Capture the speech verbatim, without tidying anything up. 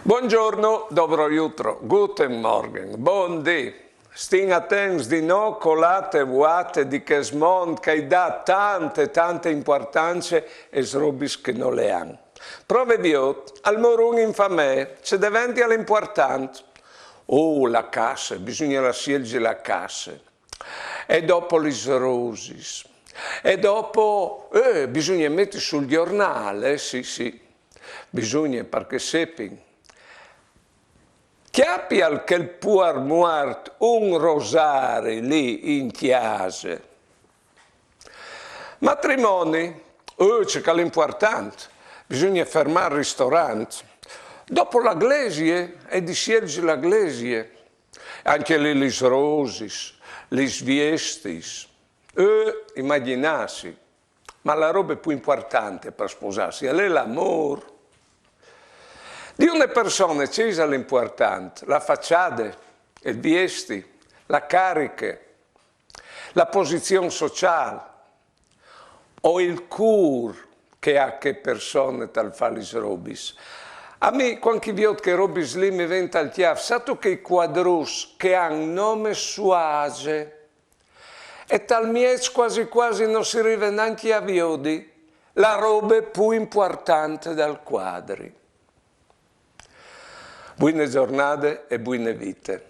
Buongiorno, dobro jutro, guten Morgen, bon dì. Stin atents di no colate vuate di chest mont che i dà tante, tante importance e srobis che no le han. Prove viot, almor un infamè, ce deventi al important. Oh, la casse, bisogna la sielgi la casse. E dopo lis rosis. E dopo, eh, bisogna metti sul giornale, sì, sì. Bisogna, perché sepin. Chiapial chel puar muart un rosari lì in chiase. Matrimoni, eh, ce che l'impuartant, bisogna fermar il ristorant. Dopo la glesie, e di sielgi la glesie. Anche lì lis rosis, lis viestis. Eh, imaginasi. Ma la robe più importante per sposarsi è l'amor. Di una persona ce isal important, la facciade, il viesti, la cariche, la posizion social o il cur che ha che persone tal fa lis robis. A mi, quanche viot che robis lì mi venta al chiaf, satu che i quadrus che han nome suase, e tal mieç quasi quasi no si rive nanche a viodi la robe più importante dal quadri. Buine giornade e buine vite.